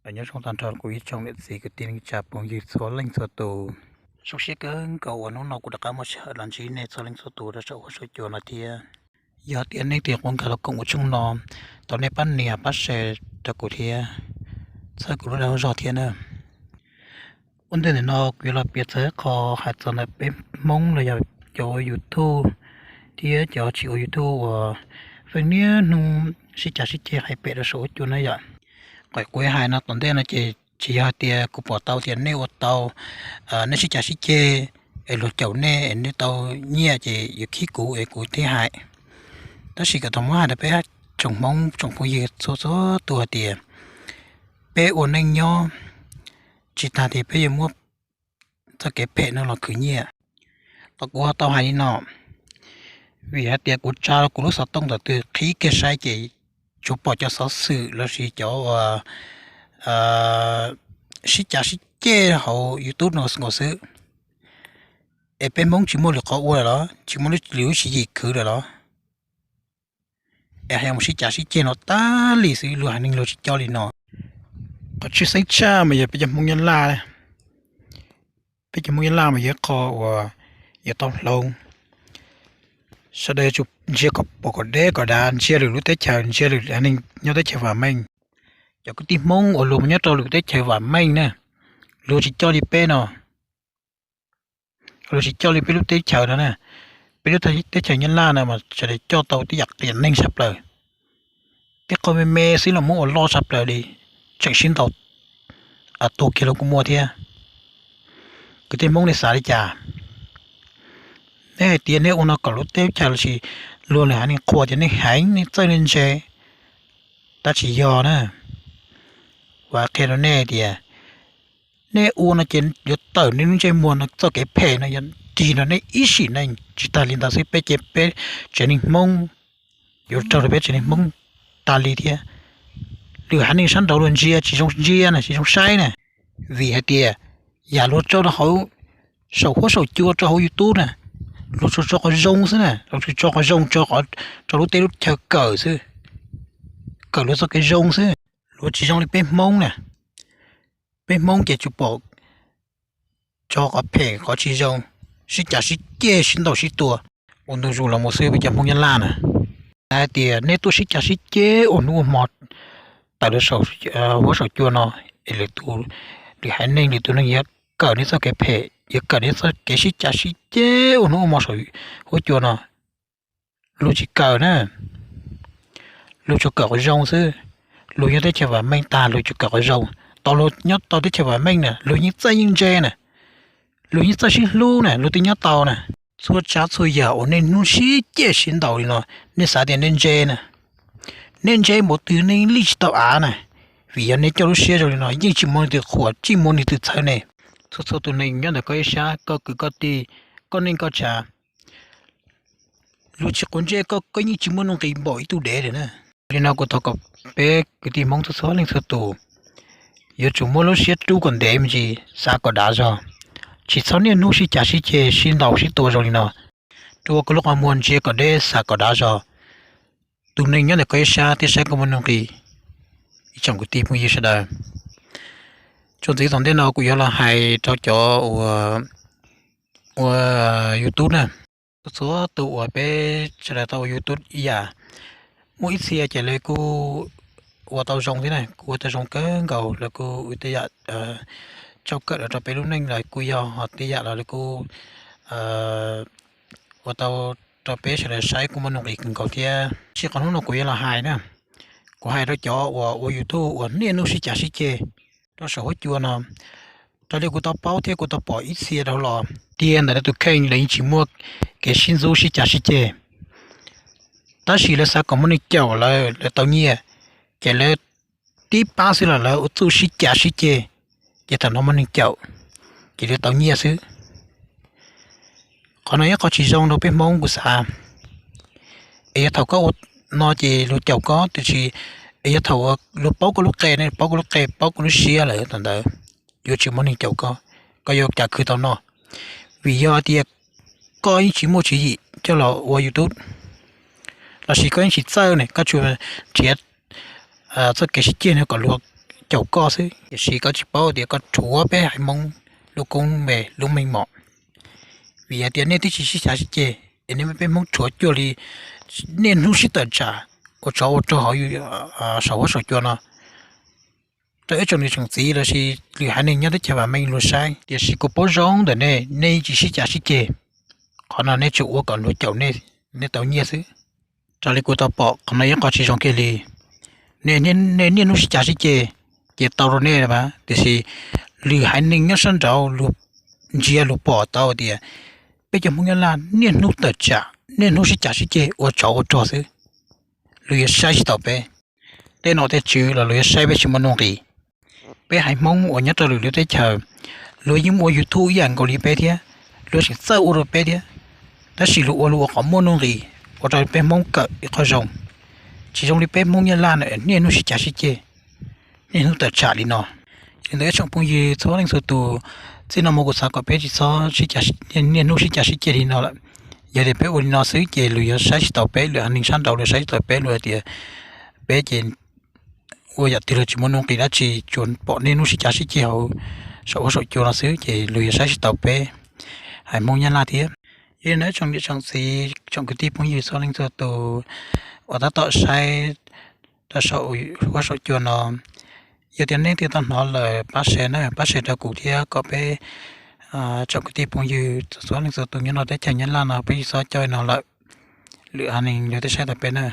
Nyob zoo tag nrho kuv ib tsoom niam txiv kwv tij neej tsa phooj ywg txhua leej txhua tus. Zoo siab kawg nkaus uas hnub no kuv rov qab muaj sij hawm los ntsib nej txhua leej txhua tus rau saum huab saum cua no thiab. Yog tias nej twb nyiam kuv nkag los koom ua tshooj no, thov nej pab nias pab share rau kuv thiab, txhawb kuv lub dag lub zog thiab na. Ua ntej ntawm no kuv yuav los piav txog qho hais txog ntawm peb Hmoob los yog cov ua YouTube thiab cov tsis ua YouTube uas feem niaj hnub sib cav sib ceg hais pem rau saum huab cua na yom. Qhov kuv hais no tom ntej no ces tsis yog hais tias kuv pom tau tias nej ua tau, nej sib cav sib ceg es luag caum nej es nej tau nyiaj ces yuav khib kuv es kuv thiaj hais. Tab sis kuv thov muab hais rau peb tsoom Hmoob tsoom phooj ywg txhua txhua tus hais tias peb ua neej nyob tsis tas tias peb yuav muab txoj kev phem no los khwv nyiaj. Qhov kuv ho tau hais li no, vim hais tias kuv tsa kuv lub xov tooj ntawm twg qhib kiag saib ces tsuas pom cov xov xwm lossis cov uas sib cav sib ceg hauv YouTube no nkaus xwb. Es peb Hmoob tsis muaj lwm qhov ua lawm los tsis muaj lwm lub tswv yim khwv lawm los? Es hais mus sib cav sib ceg no tag li xwb, luag haiv neeg luag tsis coj li no. Qhov tshwj xeeb tshaj mas yog peb cov Hmoob Nyab Laj. Peb cov Hmoob Nyab Laj mas yog ib qho uas yuav tau hloov. Sawv daws yuav tsum ntsia kom pom kom deb kom dav, ntsia lwm lub teb chaws, ntsia lwm haiv neeg nyob teb chaws vam meej. Cov kwv tij Hmoob uas luag mus nyob rau lwm teb chaws vam meej na, luag tsis coj li peb no. Luag tsis coj li peb lub teb chaws no na. Peb lub teb chaws Nyab Laj no mas sawv daws coj tau tej yam qias neeg tshaj plaws. Tej qho me me xwb los muab ua loj tshaj plaws li, tseem sib ntaus tuag kiag los kuj muaj thiab. Kwv tij Hmoob nej xav li cas? Nej hais tias nej ua no kom lub teb chaws lossis luag lwm haiv neeg qhuas tias nej heev, nej txawj nej ntse, tab tsis yog na. Kuv qhia rau nej tias nej ua no ces yuav tawm nej lub ntsej muag no txoj kev phem no yuav ris nrog nej ib sim neej. Tsis tas li ntawd xwb, peb ces peb tsev neeg Hmoob yuav raug rau peb tsev neeg Hmoob tas li thiab. Lwm haiv neeg sab nraud luag ntsia tsis zoo ntsia na, tsis zoo saib na, vim hais tias yam luag tso rau hauv saum huab saum cua, tso hauv YouTube na, luag tsuas tso qhov zoo xwb na, luag tsuas tso qhov zoo, tso lub teb lub chaw kawm xwb, kawm luag txoj kev zoo xwb. Luag tsis zoo li peb Hmoob na. Peb Hmoob ces tsuas pom tso qhov phem qhov tsis zoo, sib cav sib ceg sib ntaus sib tua ua ntu zus los mus xwb peb cov Hmoob Nyab Laj na. Hais tias nej tuaj sib cav sib ceg ua hnub ua hmo tawm rau saum huab saum cua no, es lwm tus, lwm haiv neeg lwm tus neeg yuav kawm nej txoj kev phem, yuav kawm nej txoj kev sib cav sib ceg ua hnub ua hmo saum huab cua no. Luag tsis kawm na, luag tsuas kawm qhov zoo xwb. Luag nyob teb chaws vam meej tag luag tsuas kawm qhov zoo. Tau luag nyob tau teb chaws vam meej na luag yeej txawj yeej ntse na, luag yeej txawj sib hlub na, luag twb nyob tau na. Txhua tsav txhua yam uas nej hnub sib ceg sib ntaus li no, nej xav tias nej ntse na, nej ntse npaum twg nej yeej li tsis tau av na. Vim yog nej coj lub siab zoo li no yeej tsis muaj leej twg qhuas, tsis muaj leej twg txhawb nej. Txhua txhua tus neeg nyob ntawm koj ib sab, koj kwv koj tij, koj neej koj tsav, luag tsis quav ntsej koj, koj yeej tsis muaj nuj nqis npaum ib tug dev li na. Li no kuv thov kom peb kwv tij Hmoob txhua txhua leej txhua tus yuav tsum muaj lub siab rub kom ntev me ntsis, xav kom dav zog, tsis txhob niaj hnub sib cav sib ceg sib ntaus sib tua zoo li no. Rua koj lub qhov muag ntsia kom deb, xav kom dav zog. Tus neeg nyob ntawm koj ib sab thiaj saib koj muaj nuj nqis. Ib tsoom kwv tij phooj ywg sawv daws, txuas ntxiv tom ntej no kuv yuav los hais rau cov uas ua YouTube na. Txhua tus uas peb sawv daws tau ua YouTube ib yam, muaj ib txhia ces lawv kuj ua tau zoo thiab na, kuj ua tau zoo kawg nkaus, lawv kuj ua tej yam txaus kawm los rau peb lub neej los kuj yog, ho tej yam los lawv kuj ua tau rau peb sawv daws saib kuj muaj nuj nqis kawg nkaus thiab. Tab sis qhov hnub no kuv yuav los hais na, kuv hais rau cov uas ua YouTube uas niaj hnub sib cav sib ceg rau saum huab cua no. Raws li kuv tau paub thiab kuv tau pom ib txhia dhau los, tiag ntawm lawv tus kheej lawv yeej tsis muaj kev sib ntxub sib cav sib ceg, tab sis lawv xav kom muaj neeg caum lawv, lawv tau nyiaj, ces lawv tib pab xwb los lawv ua txuj sib cav sib ceg, ces thaum no muaj neeg caum, ces lawv tau nyiaj xwb. Qhov no ib qho tsis zoo rau peb Hmoob kuv xav. Es yog thaum koj ua no ces luag caum koj, tiam sis es yog thaum luag paub koj lub qe ne, paub koj lub qe, paub koj lub siab lawm thaum ntawd yuav tsis muaj neeg caum koj, koj yuav cas khwv tau noj. Vim yog tias koj yeej tsis muaj tswv yim coj los ua YouTube, lossis koj yeej tsis txawj ne, koj tsuas nrhiav txoj kev sib ceg no kom luag caum koj xwb, tiam sis koj tsis paub tias koj rhuav peb haiv Hmoob lub koob me lub meej mom. Vim hais tias nej twb tsis sib cav sib ceg es nej muab peb Hmoob rhuav cuag li niaj hnub sib tawm tsam ua tsov ua rog hauv saum huab saum cua no rau ib tsoom niam tsoom txiv lossis lwm haiv neeg nyob teb chaws vam meej luag saib. Tiam sis kuv paub zoo ntawm nej, nej tsis sib cav sib ceg, qhov no nej tsuas ua kom luag caum nej, nej tau nyiaj xwb. Raws li kuv tau pom qhov no ib qho tsis zoo kiag li. Nej niaj hnub sib cav sib ceg ces tau rau nej mas, tiam sis lwm haiv neeg nyob sab nraud luag ntsia luag pom tau tias peb cov Hmoob Nyab Laj niaj hnub tawm tsam niaj hnub sib cav sib ceg ua tsov ua rog xwb, luag yuav saib tsis taus peb. Tej nom tej tswv los luag yuav saib peb tsis muaj nuj nqis. Peb haiv Hmoob uas nyob rau lwm lub teb chaws, luag yeej ua YouTube ib yam nkaus li peb thiab, luag tseem txawj ua rau peb thiab, tab sis luag ua luag ua qhov muaj nuj nqis, ua rau peb Hmoob kawm ib qho zoo. Tsis zoo li peb Hmoob Nyab Laj na, niaj hnub sib cav sib ceg, niaj hnub tawm tsam li no. Yog li ntawd ib tsoom phooj ywg txhua leej txhua tus, txij no mus kuv xav kom peb tsis txhob niaj hnub sib cav sib ceg li no lawm. Yog tias peb ua li no xwb ces luag yuav saib tsis taus peb, lwm haiv neeg sab nraud luag saib tsis taus peb, luag tias peb ces ua yam twg los tsis muaj nuj nqis dab tsi, tsuas pom niaj hnub sib cav sib ceg hauv saum huab saum cua no xwb ces luag yuav saib tsis taus peb haiv Hmoob Nyab Laj thiab. Yog li ntawd ib tsoom niam tsoom txiv tsoom kwv tij phooj ywg txhua leej txhua tus uas tab tom saib rau saum huab saum cua no, yog tias nej twb tau hnov lawm pab share na, pab share rau kuv thiab kom peb tsoom kwv tij phooj ywg txhua leej txhua tus nyob rau teb chaws Nyab Laj no peb tsis txhob coj no lawm, lwm haiv neeg yuav tau saib tau peb na.